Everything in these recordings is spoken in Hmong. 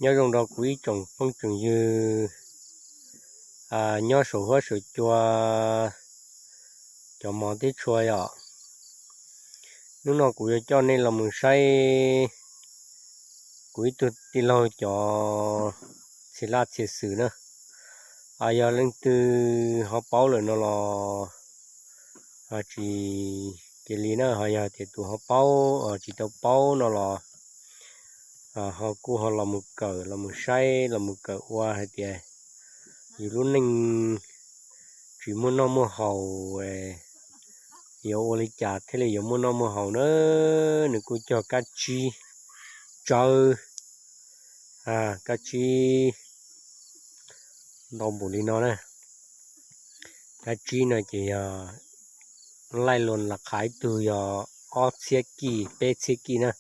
Nyob zoo rau kuv ib tsoom phooj tsoom ywg nyob saum huab saum cua, cov mov thiab tshua yom. Hnub no kuv yuav coj nej los mus saib kuv ib tug tij laug cov txhia laj txhia xwm na. Yog leej twg ho paub lawm no los ho tsis cia li na, ho yog tias tus ho paub tsis tau paub no los ho kuj ho los mus kawm, los mus saib, los mus kawm ua hais tias yus lub neej tsis muaj noj muaj haus, yuav ua li cas thiaj li yuav muaj noj muaj haus na. Nws kuj cog kab tsib tsawb, kab tsib ntau npaum li no na. Kab tsib no ces yog laij lus las qhav ib tug yog ob txhiab kij peb txhiab kij na,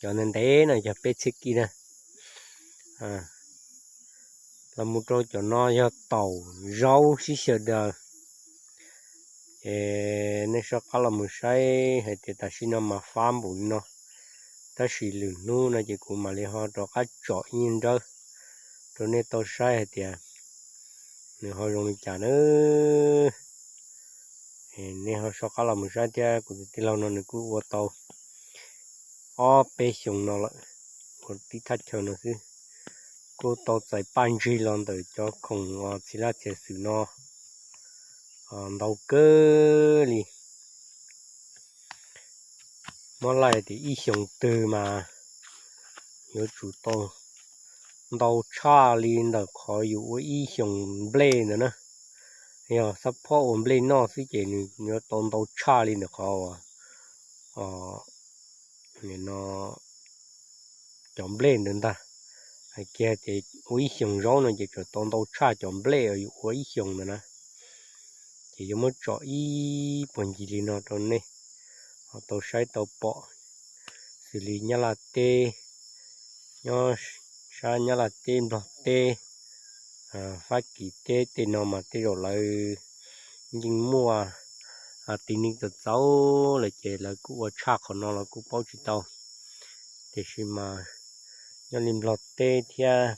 cov ntev ntev no yog peb txhiab kij na. Los mus rau cov no yog taum zaub sib xyaw daws. Es nej soj qab los mus saib hais tias tam sim no mas fab npaum li no, tab sis lwm hnub no ces kuv mam li ho rov qab tsom ib nrawb rau nej tau saib hais tias nws ho zoo li cas na. Nej ho soj qab los mus saib thiab. Kuv tus tij laug no nws kuj ua tau ob peb xyoos no lawm, ua tib thaj chaw no xwb, kuj tau txais paj ntsig los ntawm cov khoom txhia laj txhia xwm no ntau kawg li. Muab laij tias ib xyoos twg mas yuav tsum tau ntau tshaj li ntawm qhov yus ua ib xyoos nplej ntawd na. Yog xab phob ua nplej noj xwb ces nws yuav tau ntau tshaj li ntawm qhov no cov nplej ntawd ntag. Hais kiag tias ua ib xyoos zaub no ces tseem tau ntau tshaj cov nplej uas yus ua ib xyoos ntawd na. Ces yuav muab tsom ib puag ncig li no rau nej ho tau saib tau pom, xws li Nyab Laj teb, nyob sab Nyab Laj teb, Nplog teb, Fab Kis teb tej no mas tej zaum lawv yeej muaj tib neeg txaus txaus lawm ces lawv kuj ua tshaj qhov no los kuj paub tsis tau. Tiam sis mas nyob li Nplog teb thiab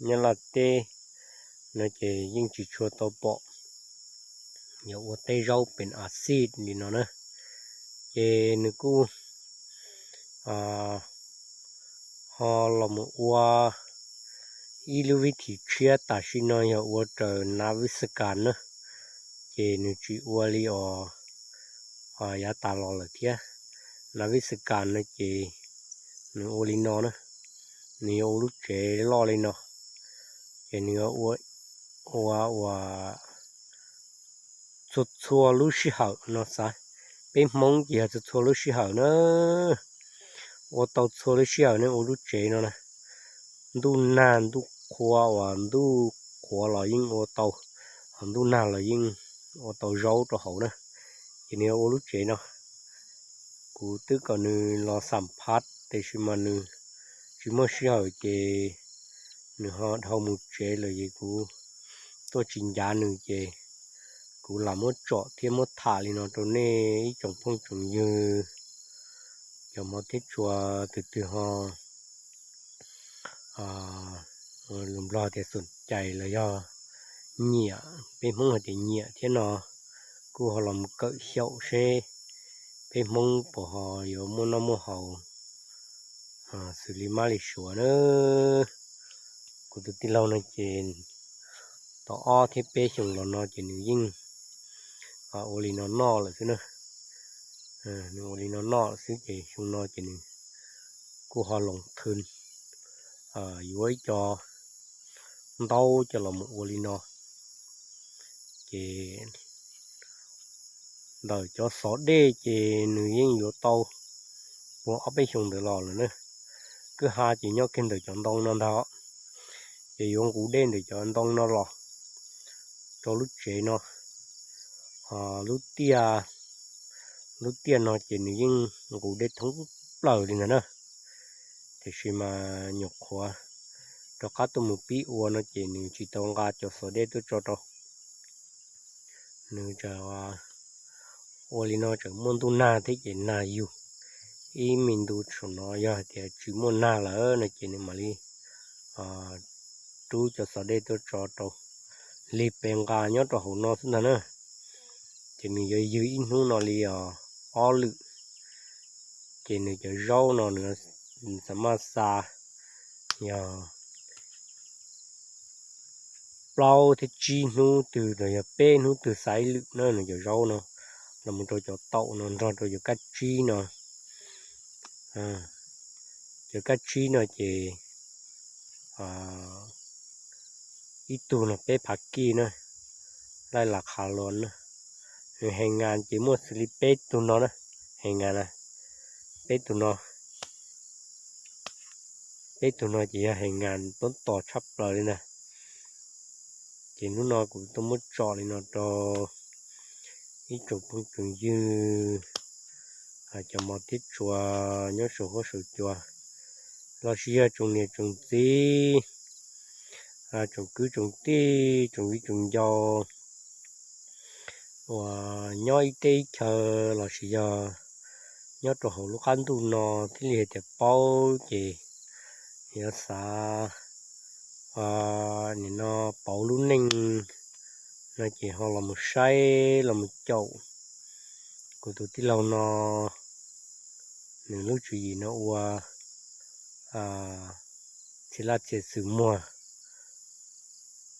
Nyab Laj teb no ces yeej tsis tshua tau pom yog ua teb zaub pem a xij li no na. Ces nws kuj ho los mus ua ib lub vib thim tshiab tam sim no yog ua raws Nav Vij Xas Kas na, ces nws tsis ua li os yav tas los lawm thiab. Nav Vij Xas Kas no ces nws ua li no na, nws yuav ua lub tsev loj li no, ces nws yuav ua ua txhua txhua lub sij hawm no xav. Peb Hmoob ces yog txhua txhua lub sij hawm na, ua tau txhua lub sij hawm ne ua lub tsev no na. Ntuj nag ntuj qhua uas ntuj qhuav los yeej ua tau, ho ntuj nag los yeej ua tau zaub rau hauv na. Ces nws yuav ua lub tsev no. Kuv twb kom nws los xam phab tiam sis mas nws tsis muaj sij hawm ces nws ho dhau mus tsev lawm ces kuv tuaj tsis ncav nws ces kuv lam muab tsom thiab muab tham li no rau nej ib tsoom phooj tsoom ywg cov hmov thiab tshua, tus twg ho lus Nplog tias xum cais los yog nyiam, peb Hmoob hais tias nyiam thiab no, kuj ho los mus kawm xyaum seb peb Hmoob puas ho yuav muaj noj muaj haus xws li Mab Lis Suav na. Kuv tus tij laug no ces tau ob thiab peb xyoos los no ces nws yeej ua li no noj lawm xwb na. Nws ua li no noj lawm xwb ces xyoo no ces nws kuj ho loos thw yuav ib co ntaub coj los mus ua li no. Ces ntawm cov xov dej ces nws yeej yuav tau puag ob peb xyoos ntawd los lawm na. Kwj ha ces nyob kiag ntawm cov ntoo no ntag, ces yuav nqus dej ntawm cov ntoo no los rau lub tsev no. Ho lub tiaj, lub tiaj no ces nws yeej nqus dej thoob plaws li ntag na. Tiam sis mas nyuam qhuav rov qab tuaj mus pib ua no ces nws tsis tau nqa cov xov dej tuaj tso rau. Nws tseem ua li no tseem muaj ntuj nag thiab ces nag yug ib me ntu saum no, yog hais tias tsis muaj nag lawm no ces nws mam li rub cov xov dej tuaj tso rau lig pes nqa nyob rau hauv no xwb ntag na. Ces nws yuav ywg ib hnub no li ob lwm, ces nws cov zaub no nws xam maj xa yog plaub thiab tsib hnub twg los yog peb hnub twg xa ib lwm na. Nws cov zaub no los mus rau cov taum no nrog rau cov kab tsib no. Cov kab tsib no ces ib tug no peb phav kij na, laij las qha los na. Nws hee ngas ces muaj xws li peb tug no na, hee ngas na, peb tug no, peb tug no ces yog hee ngas tob tos tshaj plaws li ntag. Ces hnub no kuv tuaj muab tsom li no rau ib tsoom phooj tsoom ywg, cov mos thiab tshua nyob saum huab saum cua, los sis yog tsoom niam tsoom txiv, tsoom kwv tsoom tij, tsoom viv tsoom ncaus uas nyob ib teb ib chaw los sis yog nyob rau hauv lub qab ntuj no thiaj li hais tias paub ces yuav xav nim no pauv lub neej no ces ho los mus saib los mus caum kuv tus tij laug no nws lub tswv yim no ua txhia laj txhia xwm muag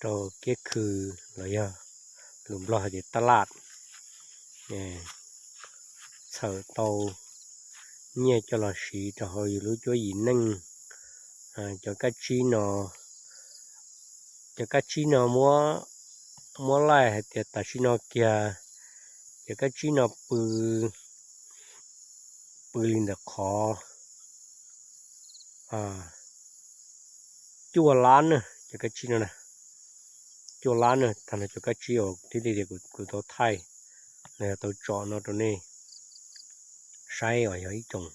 rau kiab khw los yog lus Nplog hais tias taj laj, txhawm tau nyiaj coj los siv rau hauv yus lub cuab yim neej. Cov kab tsib no, cov kab tsib no muab laij hais tias tam sim no kiag cov kab tsib no pw, pw li ntawm qhov cuaj lab na, cov kab tsib no na, cuaj lab na. Tag no cov kab tsib uas thiaj li tias kuv tau thaij los yog tau tsom no rau nej saib uas yog ib tsoom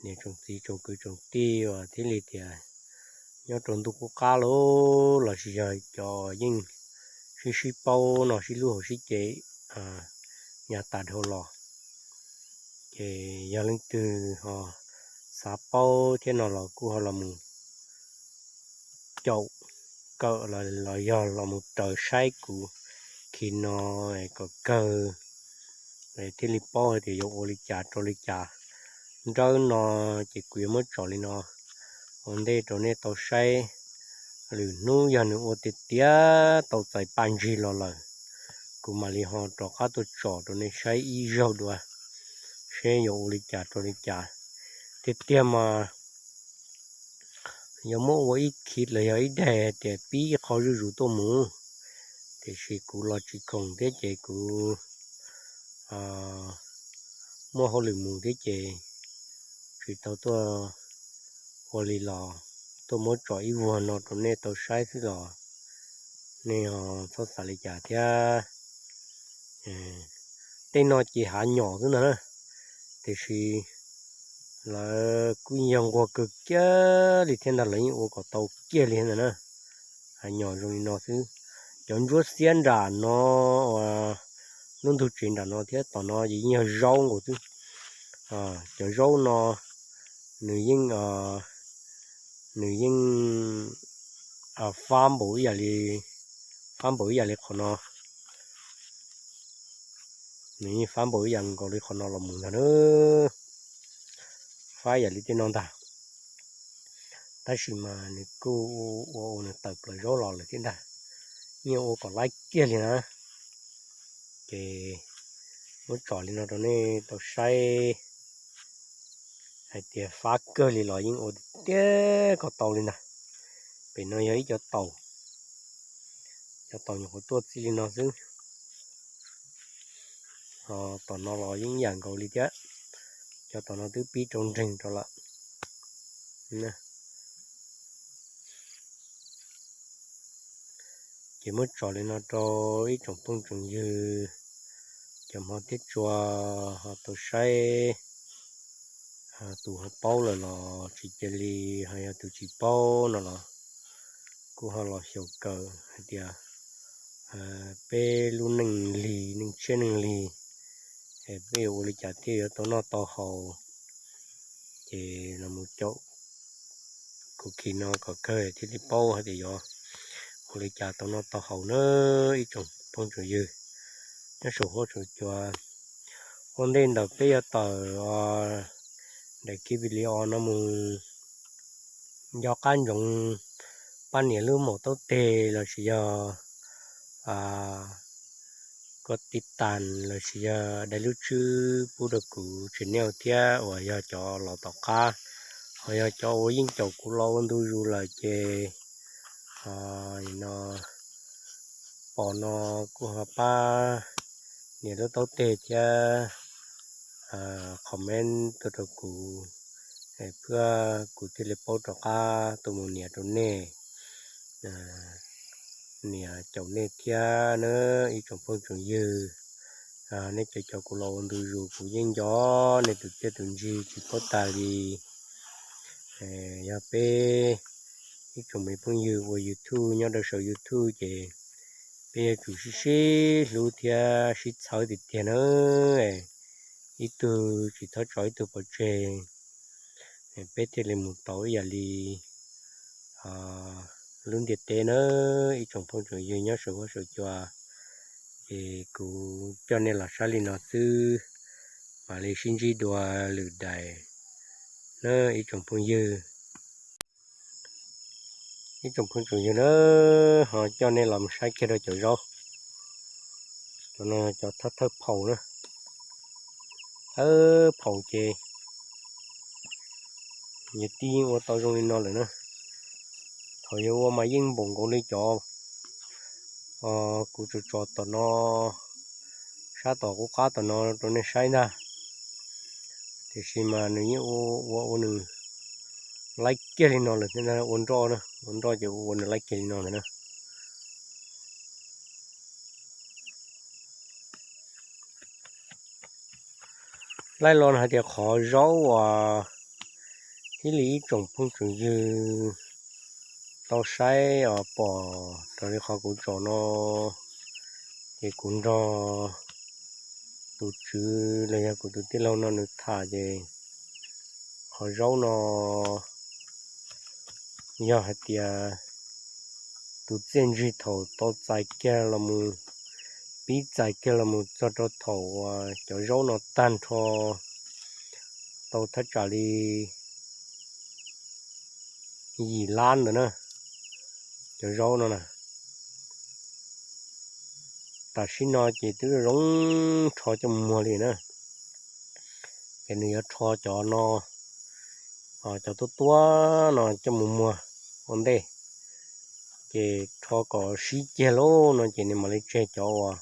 niam tsoom txiv tsoom kwv tsoom tij uas thiaj li tias nyob rau ntuj qub qab los sis yog cov yeej sib sib paub no sib hlub hauv sib ce yav tas dhau los. Ces yog leej twg ho xav paub thiab no los kuj ho los mus caum kawm los yog los mus raws saib kuv khi no kom kawg thiaj li paub hais tias yuav ua li cas rau li cas. Nrawb no ces kuv yuav muab tsom li no ua ntej rau nej tau saib. Lwm hnub yog nws ua tiag tiag tau txais paj ntsig los lawm, kuv mam li ho rov qab tuaj tsom rau nej saib ib zaug dua seb yuav ua li cas rau li cas. Tiag tiag mas yuav muab ua ib khib los yog ib daig hais tias pib ib qho zuj zus tuaj mus, tiam sis kuv los tsis khoom thiab ces kuv muaj hauj lwm mus thiab ces tsis tau tuaj ua li los tuaj muab tsom ib vuag no rau nej tau saib xwb los nej ho txhob xav li cas thiab. Tej no ces hav nyom xwb ntag na, tiam sis lawv kuj yog nquag kawg kiag li thiab ntag, lawv yeej ua kom tau kiag li ntag na. Hav nyom zoo li no xwb. Cov ntsuab xiab nram no uas lub ntug tsev nram no thiab tom no ces yeej yog zaub nkaus xwb. Cov zaub no nws yeej, nws yeej fab npaum ib yam li, fab npaum ib yam li qhov no, nws yeej fab npaum ib yam nkaus li qhov no los mus ntag na. Fab yam li tej no ntag, tab sis mas nws kuj ua ua nws tawm plaws zaub los lawm thiab ntag. Yeej ua kom laib kiag li na. Ces muab tsom li no rau nej tau saib hais tias fab kawg li los yeej ua tiag kom tau li ntag. Pem no yog ib cov taum, cov taum nyuam qhuav tuaj txij li no xwb. Ho tom no los yeej yam nkaus li thiab, cov tom no twb pib rau nreeg rau lawm. Ces muab tsom li no rau ib tsoom phooj tsoom ywg, cov hmov thiab tshua ho tau saib, tus ho paub lawm los tsis cia li, ho yog tus tsis paub no los kuj ho los xyaum kawm hais tias peb lub neej lig, neej tshiab neej lig, peb yuav ua li cas thiaj yuav tau noj tau haus, ces los mus caum kuv khi no kom kawg thiaj li paub hais tias yuav ua li cas tau noj tau haus na ib tsoom phooj tsoom ywg nyob saum huab saum cua. Ua ntej ntawm peb yuav tawm daim clip video no mus nco qab ntsoov pab nias lub maum taub teg lossis yog koj tiv tas lossis yog dai lub tswb pub rau kuv channel thiab uas yog cov los tom qab, ho yog cov uas yeej caum kuv los ua ntu zus lawm ces no pom no kuj ho pab nias lub taub teg thiab comment tuaj rau kuv, thiab kuv thiaj li paub rov qab tuaj mus nias rau nej, nias caum nej thiab na ib tsoom phooj tsoom ywg. Nej cov caum kuv los ua ntu zus kuv yeej nco nej tus txiaj tus ntsig tsis paub tag li. Yog peb ib tsoom me phooj ywg ua YouTube nyob rau saum YouTube ces peb yuav tsum sib sib hlub thiab sib txhawb tiag tiag na. Ib tug tsis txhob tso ib tug pov tseg, peb thiaj li mus tau ib yam li lub ntiaj teb na ib tsoom phooj tsoom ywg nyob saum huab saum cua. Ces kuv coj nej los saib li no xwb, mam li sib ntsib dua lwm daim na ib tsoom phooj ywg. Ib tsoom phooj tsoom ywg na, ho coj nej los saib kiag rau cov zaub, cov no cov thawj thawj phaum na, thawj phaum ces yog tij yeej ua tau zoo li no lawm na. Thaum yog ua mas yeej npaum nkaus li cov kuv tso tso tom no, sab tom qub qab tom no rau nej saib ntag. Tiam sis mas nws yeej ua ua nws laib kiag li no lawm thiab ua nroj na, ua nroj ces ua nws laib kiag li no ntag na. Laij lo hais tias qhov zaub uas thiaj li ib tsoom phooj tsoom ywg tau saib os pom raws li qhov kuv tsom no, ces kuv nrog tus tswv los yog kuv tus tij laug no nws tham ces qhov zaub no yog hais tias tus txiaj ntsig thaum tau txais kiag los mus, pib txais kiag los mus txog rau thaum uas cov zaub no tag nrho tau thaj tsam li yim lab ntawd na, cov zaub no na. Tam sim no ces twb zoo rho coj mus muag li na. Ces nws yuav rho cov no, cov tuab tuab no coj mus muag ua ntej. Ces rho kom sib kiag lauj no ces nws mam li tseg cov uas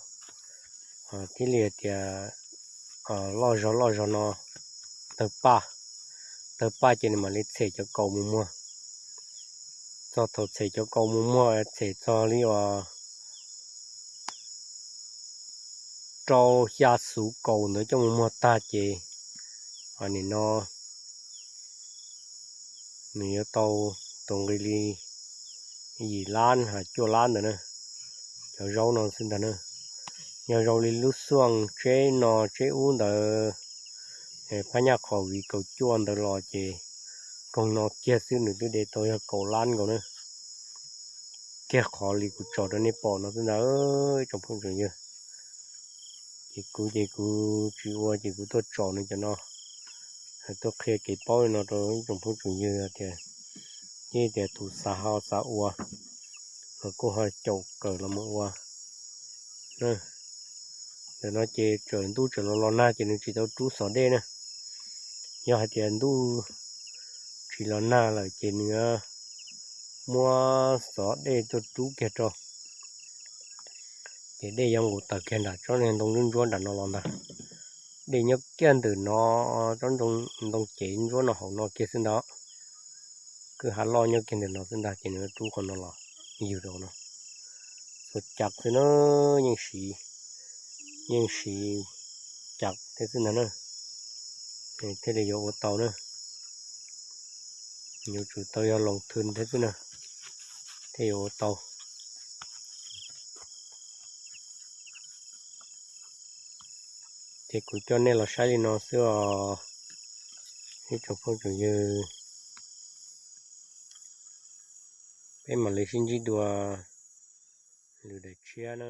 thiaj li tias loj zog loj zog no tawg paj, tawg paj ces nws mam li txhem cov kaus mus muag. Txog thaum txhem cov kaus mus muag, txhem txog li uas rau xya xuv kaus ntawd coj mus muag tag ces nim no nws yuav tau tus nqi li yim lab cuaj lab ntawd na, cov zaub no xwb ntag na. Yog zoo li lub xuaj tseb no tseb ub ntawd, phab nyaj qhov viv kaum cuaj ntawd los ces koog no kiag xwb nws twb de tau yog kaum lab nkaus na. Kiag qhov li kuv tsom rau nej pom no xwb ntag tsoom phooj tsoom ywg. Ces kuv ces kuv tsis ua ces kuv tuaj tsom nws cov no, tuaj qhia kev paub li no rau ib tsoom phooj tsoom ywg tias yog tias tus xav ho xav ua los kuj ho caum kawm los mus ua. Ntawm no ces txawm ntuj tseem los los nag ces nws tsis tau rub xov dej na. Yog hais tias ntuj tsis los nag lawm ces nws muab xov dej tuaj rub kiag rau, ces dej yuav nqus tawm kiag nram tsob ntoo ntsuab ntsuab nram no los ntag. Dej nyob kiag ntawm no, tsob ntoo cev ntsuab no hauv no kiag xwb ntag. Kwj ha loj nyob kiag ntawm no xwb ntag ces nws yuav rub qhov no los yug rau no. Txhua cam xwb na, yeej siv, yeej siv cam thiab xwb ntag na, thiaj li yuav ua tau na. Yuav tsum tau yog loos thw thiab xwb na, thiaj yuav ua tau. Ces kuv coj nej los saib li no xwb os ib tsoom phooj tsoom ywg. Peb mam li sib ntsib dua lwm daim tshiab na.